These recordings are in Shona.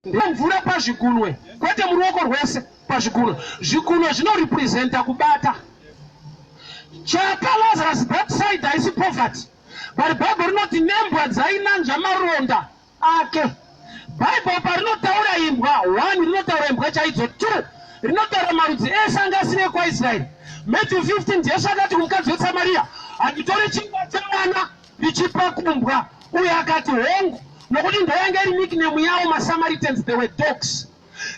Mvura pazvigunwe, kwete muruoko rwese, pazvigunwe. Zvigunwe zvinorepresenta kubata. Chapa Lazarus that side haisi poverty, but Bible rinoti nembwa dzainanzva maronda ake. Bible parinotaura imbwa, one rinotaura imbwa chaidzo, two rinotaura marudzi ese anga asiri ekwaIsraeri. Matthew 15 Jesu akati kumukadzi weSamaria, handitori chingwa chevana ndichipa kumbwa. Uyo akati, Hongu, nokuti ndoyanga iri nickname yawo maSamaritans, they were dogs.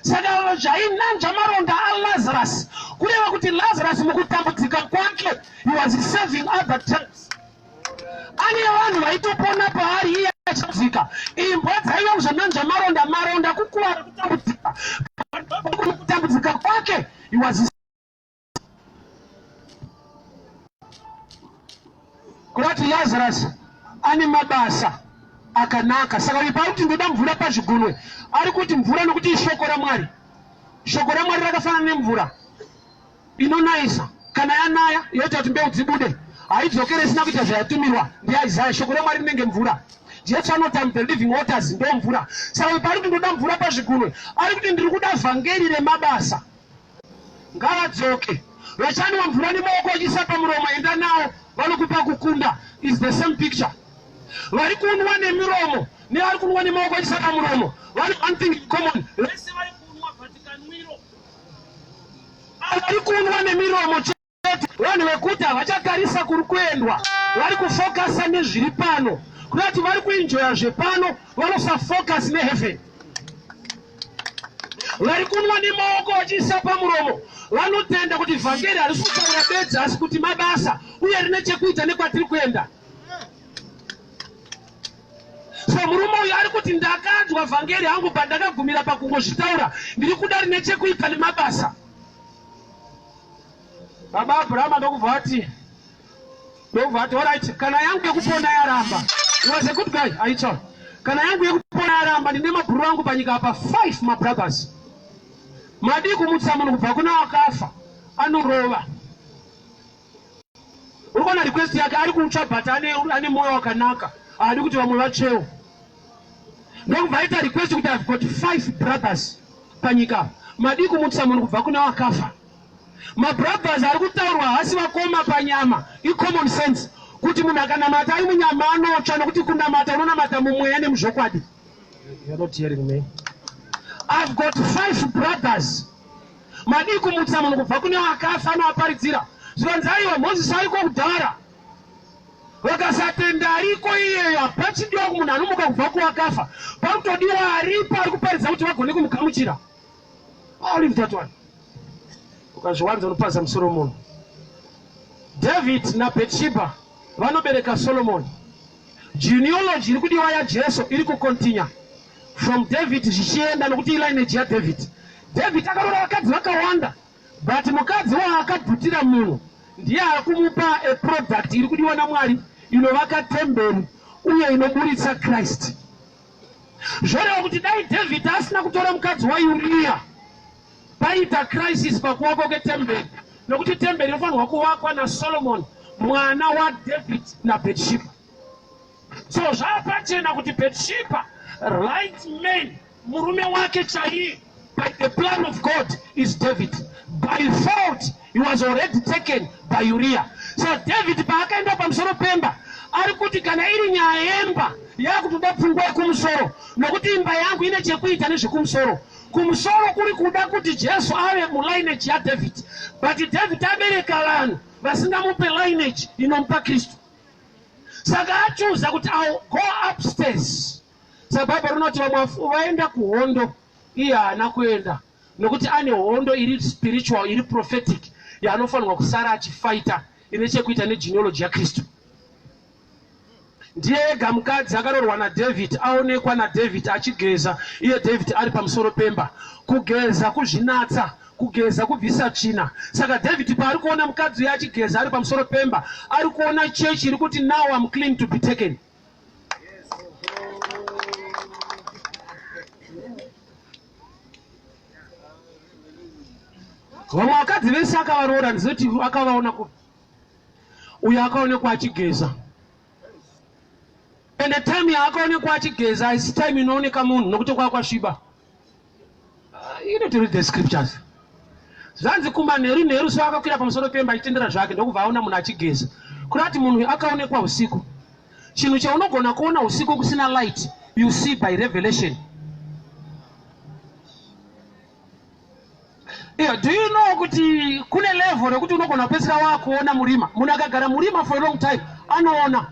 Saka zvainanzva maronda aLazarus, kureva kuti Lazarus mukutambudzika kwake he was serving other tribes. Ane vanhu vaitopona paari iye achitambudzika. Imbwa dzaiva kuzonanzva maronda, maronda kukuvara kutambudzika. Kutambudzika kwake he was Kurati Lazarus ane mabasa akanaka. Saka uyu paari kuti ndoda mvura pazvigunwe, ari kuti mvura nokuti ishoko raMwari. Shoko raMwari rakafanana nemvura inonayisa, kana yanaya yoita kuti mbeu dzibude, haidzokere isina kuita zvayatumirwa. NdiIsaya, shoko raMwari rinenge mvura. Jesu anoti I'm the living waters, ndo mvura. Saka uyu paari kuti ndoda mvura pazvigunwe, ari kuti ndiri kuda vhangeri remabasa. Ngavadzoke vachanwa mvura nemaoko vachiisa pamuromo enda nawo vanokupa kukunda is the same picture vari kunwa nemiromo nevari kunwa nemaoko vachiisa pamuromo vane one thing in common vese vari kunwa but kanwiro vari kunwa nemiromo chete vanhu vekuti havachatarisa kuri kuendwa vari kufokasa nezviri pano kuda kuti vari kuenjoya zvepano vanosafocus neheaven vari kunwa nemaoko vachiisa pamuromo vanotenda kuti vhangeri harisi kutaura bedzi asi kuti mabasa uye rine chekuita nekwatiri kuenda so murume uyu ari kuti ndakanzwa vhangeri hangu pandakagumira pakungozvitaura ndiri kuda rine chekuita nemabasa baba abrahama ndokubva ati Ndobva ati alright, kana yangu yekupona yaramba. He was a good guy, aitsva. Kana yangu yekupona yaramba, ndine mabhuru angu panyika apa 5 mabrothers. Madii kumutsa munhu kubva kuna wakafa anorova. Uri kuona request yake ari kutsva but ane, ane moyo wakanaka. Haadi kuti vamwe vatsvewo. Ndokubva aita request kuti I've got 5 brothers panyika. Madii kumutsa munhu kubva kuna wakafa. Mabrothers ari kutaurwa hasi vakoma panyama icommon sense kuti munhu akanamata ari munyama anotsva nokuti kunamata unonamata mumweya nemuzvokwadi. You're not hearing me. I've got five brothers. Madii kumutsa munhu kubva kune vakafa anovaparidzira. Zvikanzi aiwa Moses ariko kudhara. Vakasatenda ariko iyeyo hapachidiwa kumunhu anomuka kubva kuwakafa. Parikutodiwa aripo ari kuparidza kuti vagone kumugamuchira. I'll leave that one. Ukazviwanza unopaza musoro munhu. David naBathsheba vanobereka Solomon. Genealogy iri kudiwa yaJesu iri kukontinya from David zvichienda nokuti ilineage yaDavid. David akaroora vakadzi vakawanda but mukadzi waakabvutira munhu ndiye ari kumupa a product iri kudiwa naMwari inovaka temberi uye inoburitsa Christ. Zvoreva kuti dai David asina kutora mukadzi waUria paita crisis pakuvakwa kwetemberi nokuti temberi inofanirwa kuvakwa naSolomon mwana waDavid naBethsheba. So zvapachena kuti Bethsheba right man murume wake chaiye by the plan of God is David. By fault he was already taken by Uriah. So David paakaenda pamusoro pemba ari kuti kana iri nyaya yemba yakutoda pfungwa yekumusoro nokuti imba yangu ine chekuita nezvekumusoro. Kumusoro kuri kuda kuti Jesu ave mulineage yaDavid, but David abereka vanhu vasingamupe lineage inomupa Kristu. Saka achuza kuti I'll go upstairs. Saka Bhaibheri rinoti vamwe vaenda kuhondo iye haana kuenda nokuti ane hondo iri spiritual iri prophetic yaanofanirwa kusara achifaita ine chekuita negenealogy yaKristu. Ndiye ega mukadzi akaroorwa naDavid aonekwa naDavid achigeza iye David ari pamusoro pemba. Kugeza kuzvinatsa, kugeza kubvisa tsvina. Saka David paari kuona mukadzi uye achigeza ari pamusoro pemba, ari kuona chechi iri kuti now I'm clean to be taken. Vamwe vakadzi vese akavaroora ndizoti akavaona kupi? Uyo akaonekwa achigeza. Ende time yaakaonekwa achigeza haisi time inooneka munhu nokuti kwava kwasviba. You need to read the scriptures. Zvanzi kumanheru nheru so akakwira pamusoro pemba achitendera zvake ndokubva aona munhu achigeza. Kureva kuti munhu uyu akaonekwa usiku. Chinhu chaunogona kuona usiku kusina light, you see by revelation. Yeah, do you know kuti kune level rekuti unogona kupedzisira wakuona murima? Munhu akagara murima for a long time anoona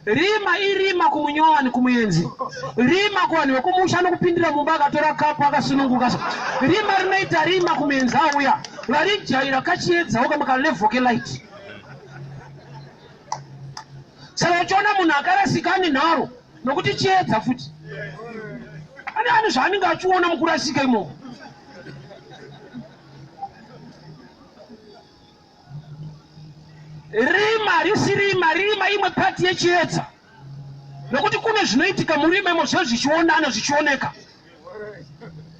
rima irima kumunyowani kumuenzi rima kuvanhu vekumusha anokupindira mumba akatora kapu akasununguka so rima rinoita rima kumuenzi auya varijaira kachiedzawo kama kalevel kelight saka uchiona munhu akarasika ane nharo nokuti chiedza futi ane ane zvaanenge achiona mukurasika imomo Rima risi rima, rima imwe pati yechiedza, nokuti kune zvinoitika murima imo zvinenge zvichionana zvichioneka.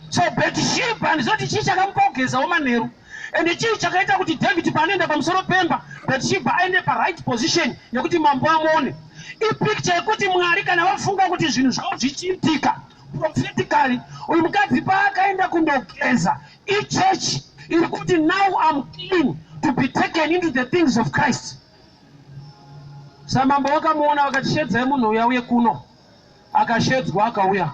So Bethsheba ndizoti chii chakamupa kugezawo manheru ende chii chakaita kuti David paanoenda pamusoro pemba Bethsheba aende paright position yekuti mambo amuone. Ipicture yekuti Mwari kana vafunga kuti zvinhu zvavo zvichiitika prophetically, uyu mukadzi paakaenda kundogeza Ichurch iri kuti now I'm clean to be taken into the things of Christ. Samambo vakamuona vakati shedzai munhu uya uye kuno. Akashedzwa akauya.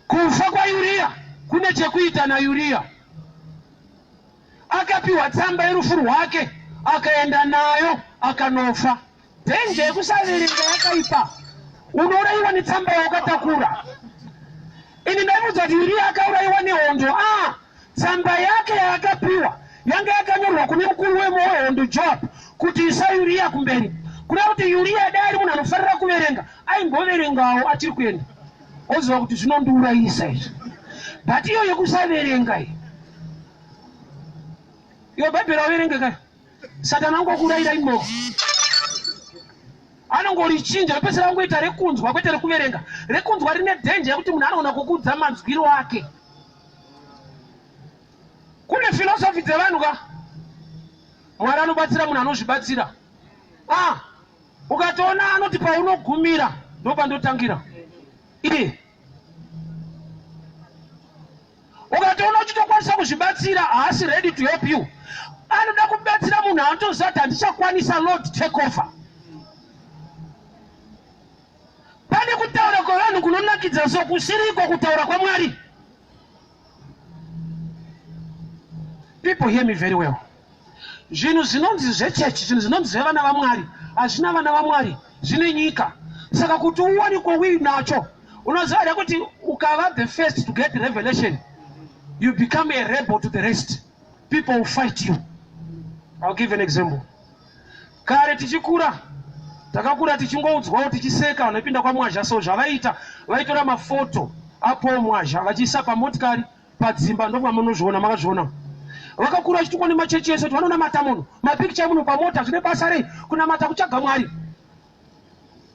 Kufa kwaUria kune chekuita naUria. Akapiwa tsamba yerufu rwake akaenda nayo akanofa. Danger yekusaverenga yakaipa, unourayiwa netsamba yawakatakura. Ini ndaiudza kuti Uriya akaurayiwa nehondo. Ah, tsamba yake yaakapiwa yanga yakanyorwa kune mukuru wehondo Joab kuti isa Uriya kumberi. Kureva kuti Uriya dai ari munhu anofarira kuverenga, aimboverengawo achiri kuenda oziva kuti zvinondiurayisa izvi. But iyo yekusaverenga iyi, iyo Bhaibheri auverenge kai Satani angokurayira imomo anongorichinja ropedzisira angoita rekunzwa kwete rekuverenga. Rekunzwa rine dhenja yekuti munhu anoona kukudza manzwiro ake. Kune filosofi dzevanhu ka, Mwari anobatsira munhu anozvibatsira. Ah, ukatoona anoti paunogumira ndopandotangira. Iye Ukatoona uchitokwanisa kuzvibatsira haasi ready to help you. Anoda kubatsira munhu anotoziva kuti handichakwanisa, Lord take over. Pane kutaura kwevanhu kunonakidza so kusiriko kutaura kwaMwari. People hear me very well. Zvinhu zvinonzi zvechechi, zvinhu zvinonzi zvevana vaMwari, hazvina vana vaMwari, zvine nyika. Saka kuti uwanikwe uinacho, unoziva here kuti ukava the first to get revelation, you become a rebel to the rest. People will fight you. I'll give an example. Kare tichikura, takakura tichingoudzwawo tichiseka vanhu vaipinda kwaMwazha so zvavaiita vaitora mafoto aPaul Mwazha vachiisa pamotikari padzimba ndofunga munozviona makazviona vakakura vachitukwa nemachechi ese kuti vanonamata munhu mapikicha emunhu pamota zvine basa rei kunamata kutsvaga mwari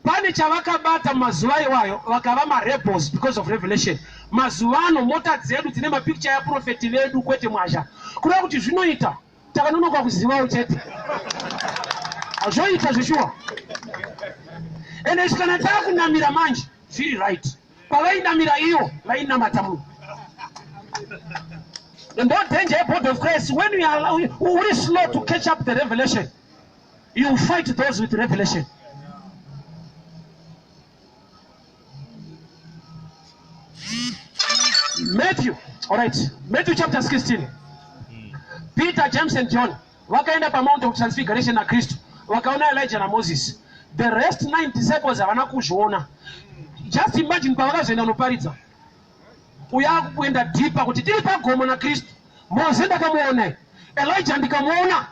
pane chavakabata mumazuva iwayo vakava marebels because of revelation mazuva ano mota dzedu dzine mapikicha yaprofeti vedu kwete mwazha kureva kuti zvinoita Takanonoka kuzivawo chete. Zvoita zveshuwa. Ende isu kana takunamira manje zviri right. Pavainamira iyo vainamata munhu. Ndo danger yebody of Christ when you are uri slow to catch up the revelation you fight those with revelation. Matthew, all right, Matthew chapter 16. Peter, James and John vakaenda paMount of Transfiguration naKristu vakaona Elijah naMoses. The rest nine disciples havana kuzviona. Just imagine pavakazoenda kunoparidza. Uyo akuenda deeper kuti tiri pagomo naKristu. Mose ndakamuona, Elijah ndikamuona.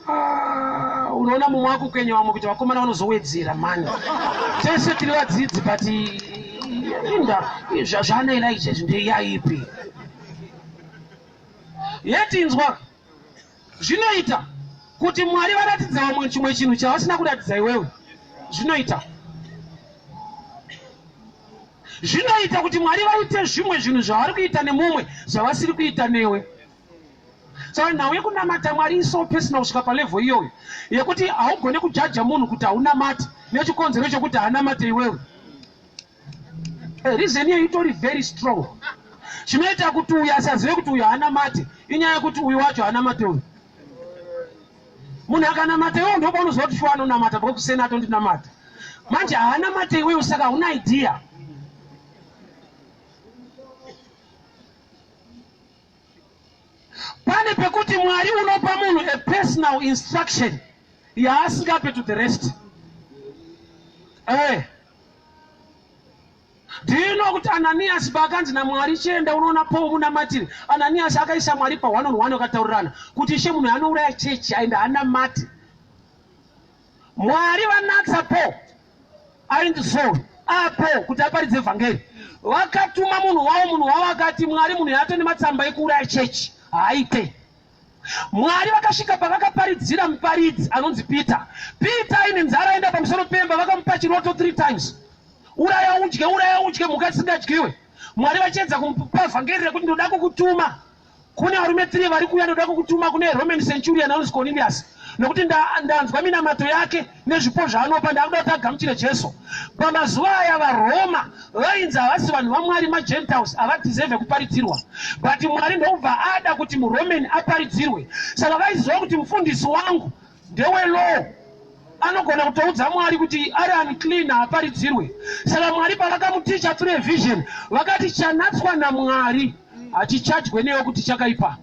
Ah, unoona mumwe akukwenya vamwe kuti vakomana vanozowedzera mani tese tiri vadzidzi but inda zvana Elijah izvi ndeyaipi yetinzwa zvinoita kuti Mwari varatidze vamwe chimwe chinhu chavasina kuratidza iwewe zvinoita zvinoita kuti Mwari vaite zvimwe zvinhu zvavari kuita nemumwe zvavasiri kuita newe Saka nhau yekunamata Mwari is so personal kusvika palevel iyoyo yekuti haugone kujaja munhu kuti haunamati nechikonzero chekuti haanamate iwewe. Reason iyoyo itori very strong. Chinoita kuti uyu asazive kuti uyu haanamate inyaya yekuti uyu wacho haanamate uyu. Munhu akanamata iwewe ndipo paunoziva kuti shuwa anonamata because kuseni atondinamata. Manje haanamate iwewe saka hauna idea. Pane pekuti Mwari unopa munhu a personal instruction yaasingape to the rest. Eh. Do you know kuti Ananias paakanzi naMwari chienda unoona Paul munamatiri, Ananias akaisa Mwari pa one on one vakataurirana kuti ishe munhu anouraya chechi aenda anamate. Mwari vanatsa Paul ainzi Saul apo kuti aparidze vhangeri. Vakatuma munhu wavo, munhu wavo akati Mwari munhu yato nematsamba ekuuraya chechi haaite. Mwari vakasvika pavakaparidzira muparidzi anonzi Peter. Peter aine nzara aenda pamusoro pemba vakamupa chiroto 3 times. Uraya udye, uraya udye mhuka dzisingadyiwe. Mwari vachiedza kumupa vhangeri rekuti ndoda kukutuma kune varume 3 vari kuuya, ndoda kukutuma kune Roman centurion anonzi Cornelius nokuti ndanzwa minamato yake nezvipo zvaanopa, ndakuda kuti agamuchire Jesu. Pamazuva aya vaRoma vainzi havasi vanhu vaMwari, maGentiles havadhiserve kuparidzirwa, but Mwari ndokubva ada kuti muRoman aparidzirwe. Saka vaiziva kuti mufundisi wangu ndewelaw, anogona kutoudza Mwari kuti ari unclean haaparidzirwe. Saka Mwari pavakamuticha through a vision vakati chanatswa naMwari hachichadye newe kuti chakaipa.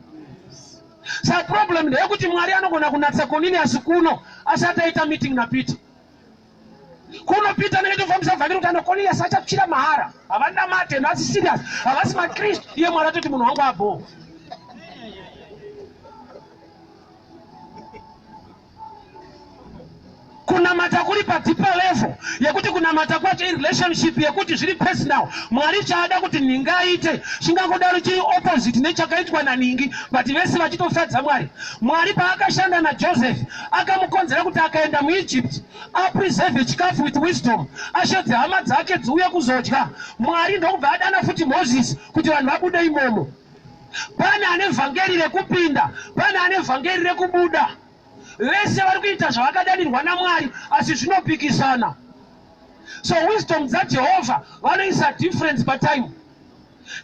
Saka problem ndeyekuti Mwari anogona kunatsa Cornelius kuno asati aita meeting naPeter. Kuno Peter anenge tofambisa vhangeri kuti ano Cornelius achatsvira mahara. Havanamate, havasi serious, havasi maKristu. Iye Mwari atoti munhu wangu abho. Kunamata kuri padeeper level yekuti kunamata kwacho irelationship yekuti zviri personal. Mwari chaada kuti nhingi aite chingangodaro chiri opposite nechakaitwa naningi, but vese vachitofadza Mwari. Mwari paakashanda naJoseph akamukonzera kuti akaenda muEgypt apreserve chikafu with wisdom, ashedze hama dzake dziuye kuzodya. Mwari ndokubva adana futi Moses kuti vanhu vabude imomo. Pane ane vhangeri rekupinda, pane ane vhangeri rekubuda. Vese vari kuita zvavakadanirwa naMwari, asi zvinopikisana. So wisdom dzaJehovha vanoisa difference patime.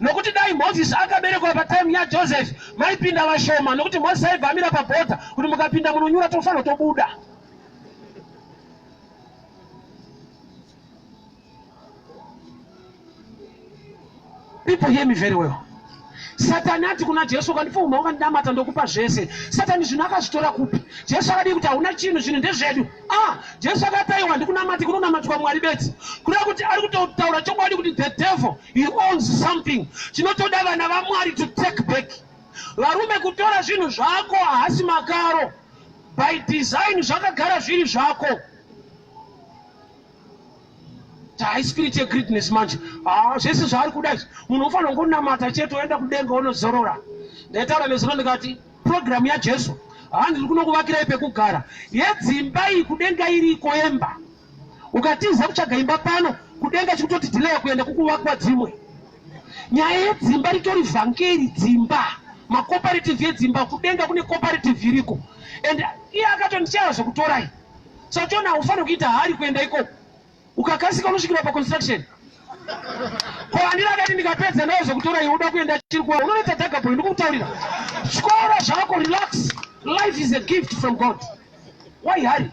Nokuti dai Moses akaberekwa patime yaJoseph, maipinda vashoma, nokuti Moses aibva amira pabhodha kuti mukapinda munonyura tofanira tobuda. People hear me very well. Satani ati kuna Jesu, ukandipfuma ukandinamata ndokupa zvese. Satani zvinhu akazvitora kupi? Jesu akadii kuti hauna chinhu, zvinhu ndezvedu. Ah, Jesu akati aiwa ndikunamati kunonamatwa Mwari bedzi. Kureva kuti ari kutotaura chokwadi kuti the devil he owns something chinotoda vana vaMwari to take back. Varume kutora zvinhu zvako haasi makaro. By design zvakagara zviri zvako. Hai spirit yegreedness manje. Ah, zvese zvaari kuda izvi. Munhu unofanira kungonamata chete oenda kudenga unozorora. Ndaitaura nezuro ndikati program yaJesu hanzi ndiri kunokuvakirai pekugara yedzimba iyi kudenga iriko yemba. Ukatiza kutsvaga imba pano kudenga chikutoti delay kuenda kukuvakwa dzimwe. Nyaya yedzimba ritori vhangeri dzimba macooperative yedzimba kudenga kune cooperative iriko and iye akatondichaya zvekutorai. So chona haufaniri kuita hari kuenda ikoko. Ukakasika unosvikira pa construction. Ko andira akati ndikapedza ndazokutora iwe uda kuenda chiri kuwa unoita dhaga boy ndikukutaurira. Chikoro zvako relax. Life is a gift from God. Why hurry?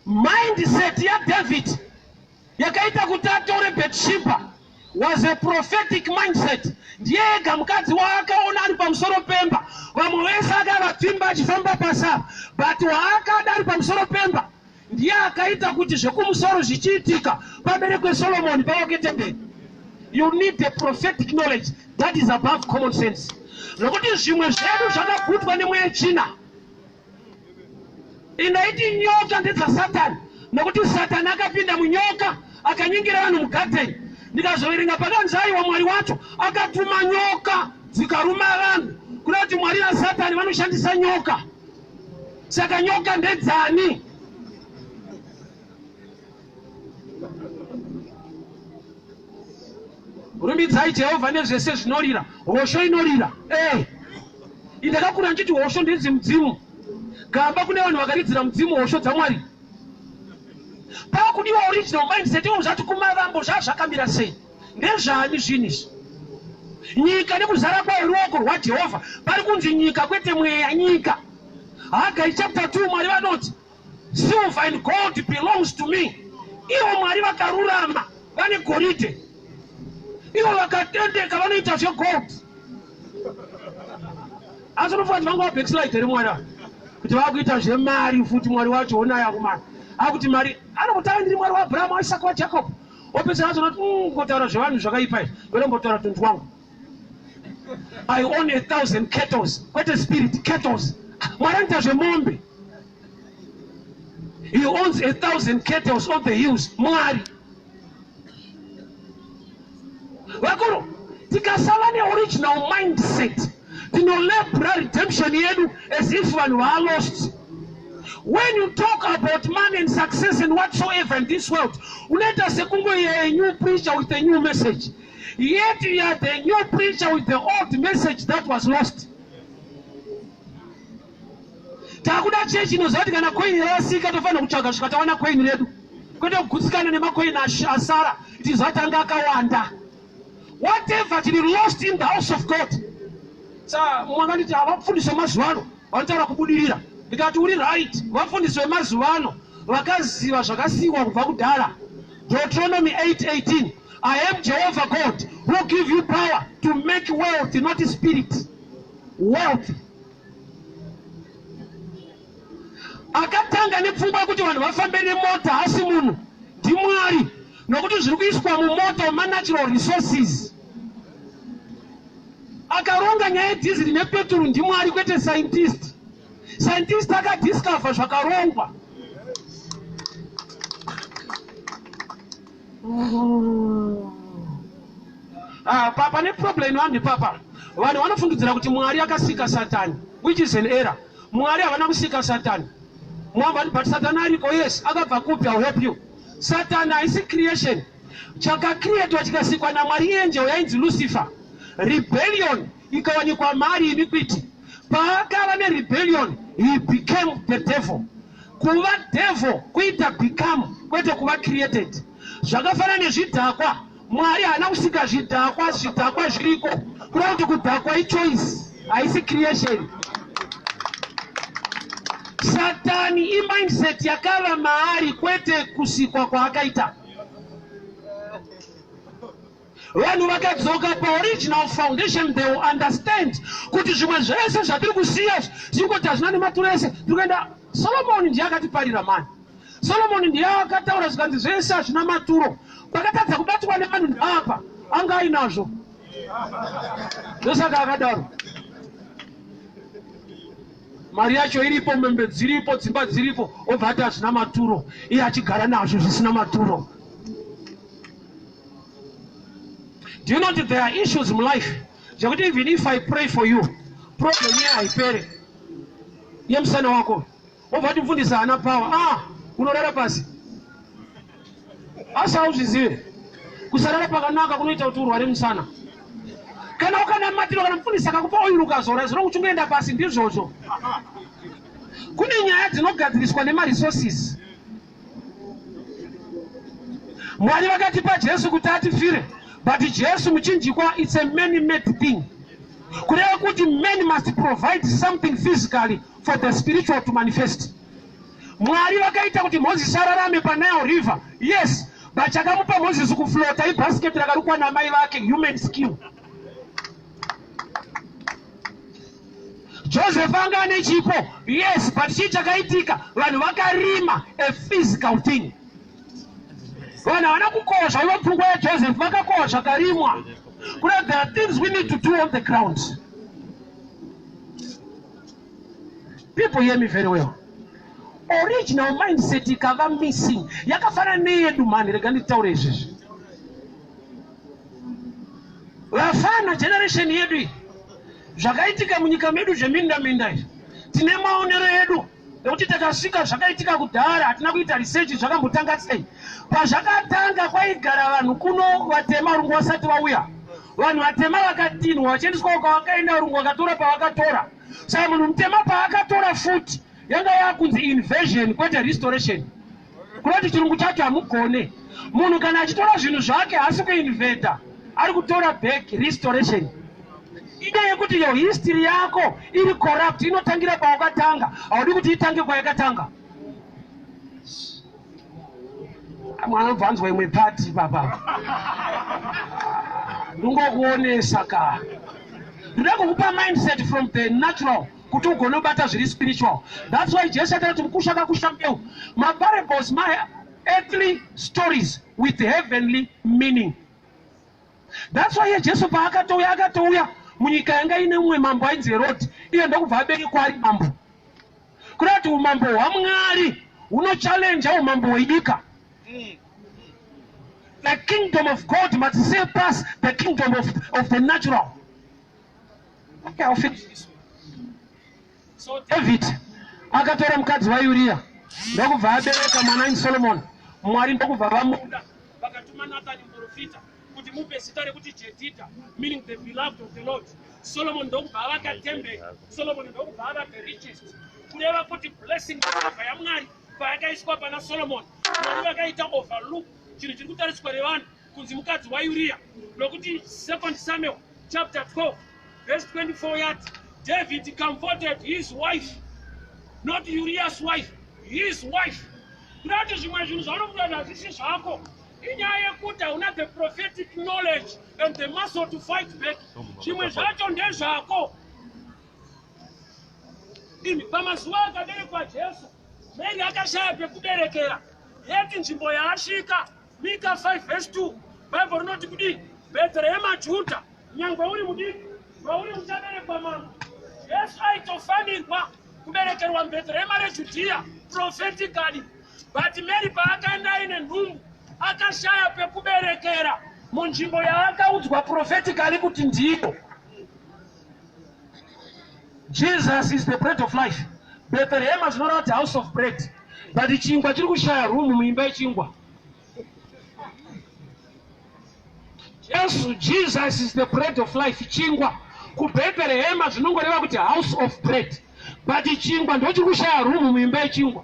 Mindset yaDavid yakaita kuti atore Bathsheba was a prophetic mindset. Ndiye ega mukadzi waakaona ari pamusoro pemba, vamwe vese akavapfimba achifamba pasi apa, but waakada ari pamusoro pemba ndiye akaita kuti zvekumusoro zvichiitika paberekwe Solomon pavake temberi. You need the prophetic knowledge that is above common sense, nokuti zvimwe zvedu zvakabutwa nemweya tsvina. Indaiti nyoka ndedzasatani nokuti satani akapinda munyoka akanyengera vanhu mugadheni. Ndikazoverenga pakanzi aiwa Mwari wacho akatuma nyoka dzikaruma vanhu, kuda kuti Mwari nasatani vanoshandisa nyoka. Saka nyoka ndedzani? Rumbidzai Jehovha nezvese zvinorira. Hosho inorira. Eh. Indakakura ndichiti hosho ndedzemudzimu. Gamba kune vanhu vakaridzira mudzimu hosho dzaMwari. Pakudiwa original mindset iwo zvati kumavambo zvazvakamira sei? Ndezvaani zvinhu izvi? Nyika nekuzara kwayo ruoko rwaJehovha. Pari kunzi nyika kwete mweya, nyika. Hagai chapter 2 Mwari vanoti silver and gold belongs to me. Ivo Mwari vakarurama vane goridhe. Ivo vakatendeka vanoita zvegold. Asi unofunga kuti vanga vabackslide here Mwari ava? Kuti vakuita zvemari futi Mwari wacho onaya kumana. Akuti mari anomutaura ndiri Mwari waAbraham, waIsaka, waJacob. Opedzera acho unoti kungotaura zvevanhu zvakaipa izvi. Ndotombotaura tunhu twangu. I own 1,000 kettles. Kwete spirit, kettles. Mwari anoita zvemombe. He owns 1,000 kettles on the hills. Mwari. Vakuru, tikasava neoriginal mindset, tinolebra redemption yedu as if vanhu vaalost. When you talk about money and success and whatsoever in this world, unoita sekunge you are a new preacher with a new message. Yet you are the new preacher with the old message that was lost. Takuda chechi inoziva kuti kana coin rasika tofanira kutsvaga kusvika tawana coin redu, kwete kugutsikana nemacoin asara tiziva kuti anga akawanda. Whatever chiri lost in the house of God. Sa mwakanditi havafundisi vemazuva ano vanotaura kubudirira, ndikati uri right. Vafundisi vemazuva ano vakaziva zvakasiyiwa kubva kudhara. Deuteronomy 8:18, I am Jehovah God who give you power to make wealth, not spirit. Wealth. Akatanga nepfungwa yekuti vanhu vafambe nemota hasi munhu, ndiMwari, nokuti zviri kuiswa mumota manatural resources. Akaronga nyaya yedhiziri nepeturu ndiMwari, kwete scientist. Scientist akadiscover zvakarongwa. Ah, pane problem vanhu ipapa. Vanhu vanofungidzira kuti Mwari akasika Satani, which is an error. Mwari havana kusika Satani. Mwari, but Satani ariko, yes. Akabva kupi? I'll help you. Satani haisi creation. Chakacreatwa chikasikwa naMwari angel yainzi Lucifer. Rebellion ikawanikwa maari iniquity. Paakava nerebellion, he became the devil. Kuva devil kuita become kwete kuva created. Zvakafanana nezvidhakwa. Mwari haana kusika zvidhakwa, zvidhakwa zviriko. Kureva kuti kudhakwa ichoice, haisi creation. Satani imindset yakava maari kwete kusikwa kwaakaita. Vanhu vakadzoka paoriginal foundation, they will understand kuti zvimwe zvese zvatiri kusiya tiri kuti hazvina nematuro ese tiri kuenda. Solomoni ndiye akatiparira mani. Solomoni ndiye akataura zvikanzi zvese hazvina maturo. Pakatadza kubatwa nevanhu ndapa anga ainazvo, ndosaka akadaro. Mari yacho iripo, mombe dziripo, dzimba dziripo, obva ati hazvina maturo, iye achigara nazvo zvisina maturo. Do you know that there are issues in life zvekuti even if I pray for you, problem iye haipere yemusana wako. Wobva wati mfundisi haana power. Ah, unorara pasi. Asi hauzvizive. Kusarara pakanaka kunoita kuti urware musana. Kana ukanamatirwa, kana mfundisi akakupa oil ukazora, zvino uchingoenda pasi ndizvozvo. Kune nyaya dzinogadziriswa nemaresources. Mwari vakatipa Jesu kuti atifire, but Jesu muchinjikwa, it's a man-made thing. Kureva kuti man must provide something physically for the spiritual to manifest. Mwari vakaita kuti Moses ararame paNile River, yes, but chakamupa Moses kuflota ibasket rakarukwa namai vake, human skill. Joseph anga ane chipo, yes, but chii chakaitika? Vanhu vakarima a physical thing. Vanhu havana kukosha ivo pfungwa yaJoseph, vakakohwa zvakarimwa. Kuna there are things we need to do on the ground. People hear me very well. Original mindset ikava missing, yakafanana neyedu mhani. Rega nditaure izvezvi. Vafana generation yedu iyi, zvakaitika munyika medu zveminda minda izvi, tine maonero edu nekuti takasvika zvakaitika kudhara, hatina kuita research zvakambotanga sei. Pazvakatanga kwaigara vanhu kuno vatema, varungu vasati vauya. Vanhu vatema vakatinhwa vachiendeswa kwavakaenda, varungu vakatora pavakatora. Saka munhu mutema paakatora futi Yanga yakunzi invasion kwete restoration. Kunoti chirungu chacho hamugone. Munhu kana achitora zvinhu zvake haasi kuinveta, ari kutora back restoration. Inyaya yekuti your history yako iri corrupt, inotangira pawakatanga, haudi kuti itange kwayakatanga. Mwana anobva anzwa imwe pati baba. Ndingokuonesa ka. Ndoda kukupa mindset from the natural kuti ugone kubata zviri spiritual. That's why Jesu akati mukusha akakusha mbeu. Maparables my earthly stories with heavenly meaning. That's why Jesu paakatouya akatouya munyika yanga ine mumwe mambo ainzi Herodi, iye ndokubva aberekwa ari mambo. Kureva kuti umambo hwaMwari hunochallenja umambo hwenyika. The kingdom of God must surpass the kingdom of the natural. Okay, I'll finish this one. So David akatora mukadzi waUria ndokubva abereka mwana ainzi Solomon. Mwari ndokubva vamuda vakatuma Nathani muprofita kuti mupe zita rekuti Jedida, meaning the beloved of the Lord. Solomon ndokubva avaka temberi. Solomon ndokubva ava the richest, kureva kuti blessing yabva yaMwari payakaiswa pana Solomon, Mwari vakaita overlook chinhu chiri kutariswa nevanhu kunzi mukadzi waUria, nokuti 2 Samuel chapter 12 verse 24 yati David comforted his wife, not Uriah's wife, his wife. Kuda kuti zvimwe zvinhu zvaunofunga kuti hazvisi zvako inyaya yekuti hauna the prophetic knowledge and the muscle to fight back. Zvimwe zvacho ndezvako. Imi pamazuva akaberekwa Jesu, Mary akashaya pekuberekera, yeti nzvimbo yaasvika. Mika 5 verse 2 Bible rinoti kudii? Bhetherehema Judha, nyangwe uri mudiki, mauri muchaberekwa mambo. Jesu aitofanirwa kuberekerwa muBhetherehema reJudhiya prophetically, but Mary paakaenda aine nhumbu akashaya pekuberekera munzvimbo yaakaudzwa prophetically kuti ndiyo. Jesus is the bread of life. Bethlehem zvinoreva kuti house of bread, but chingwa chiri kushaya room muimba yechingwa. Jesu, Jesus is the bread of life. Chingwa kuBethlehem zvinongoreva kuti house of bread, but chingwa ndochiri kushaya room muimba yechingwa.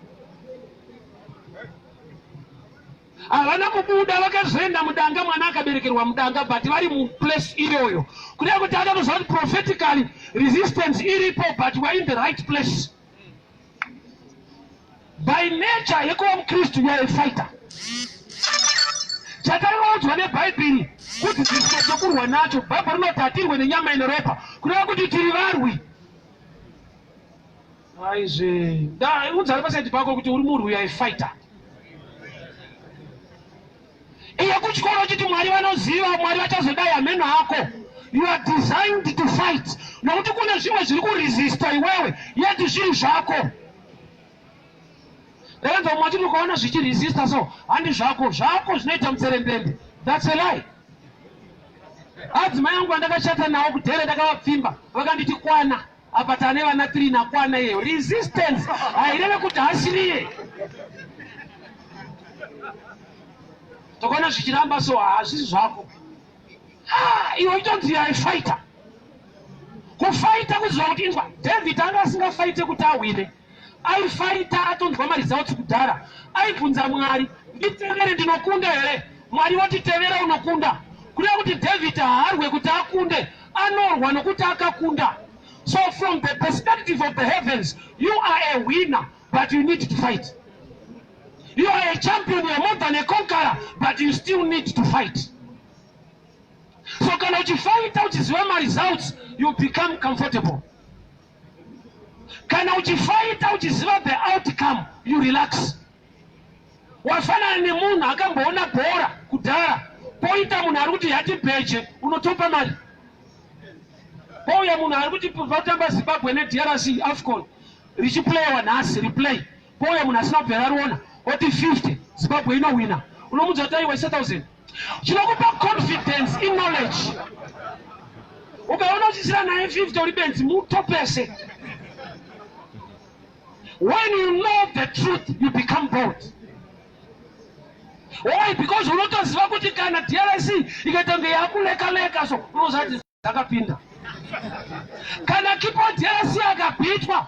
Havana kubuda, vakazoenda mudanga, mwana akaberekerwa mudanga, but vari muplace iyoyo. Kureva kuti akatoziva kuti prophetically resistance iripo, but we are in the right place. By nature yekuva muKristu, you are a fighter. Chatakaudzwa neBhaibheri kudzidziswa chokurwa nacho, Bhaibheri rinoti hatirwe nenyama ine ropa, kureva kuti tiri varwi. Aizve, udza ari pasaidi pako kuti uri murwi, you are a fighter. Iye kuchikoro uchiti Mwari vanoziva, Mwari vachazodai, hameno ako. You are designed to fight, nokuti kune zvimwe zviri kuresista iwewe, yet zviri zvako. Ndakanzwa mumwe achiti ukaona zvichiresista so handi zvako, zvako zvinoita mutserendende. That's a lie. Adzimai angu andakachata nawo kudhere ndakavapfimba, vakanditi kwana apa tane vana 3 nakwana iyeyo. Resistance haireve kuti hasiriye. Tokaona zvichiramba so hazvisi zvako. Iwe itonzi you are a fighter. Kufaita kuziva kuti inzwa, David anga asingafaite kuti ahwine, aifaita atonzwa maresults kudhara. Aibvunza Mwari, nditevere ndinokunda here? Mwari voti tevera unokunda. Kureva kuti David haarwe kuti akunde, anorwa nokuti akakunda. So from the perspective of the heavens, you are a winner, but you need to fight. You are a champion, you are more than a conqueror, but you still need to fight. So kana uchifaita uchiziva maresults, you become comfortable. Kana uchifaita uchiziva the outcome, you relax. Wafanana nemunhu akamboona bhora kudhara, poita munhu ari kuti yati bheje, unotopa mari. Pouya munhu ari kuti vatamba Zimbabwe neDRC AFCON richiplayiwa nhasi replay, pouya munhu asina kubvira ariona oti 50 Zimbabwe inowina, unomudza kuti aiwa isa 1000. Chinokupa confidence in knowledge. Ukaona uchisira naye 50 uri benzi, mutopese. When you know the truth, you become bold. Why? Because unotoziva kuti kana DRC ikaita kunge yakuleka leka so unoziva kuti dzakapinda. Kana kipa DRC akabhitwa.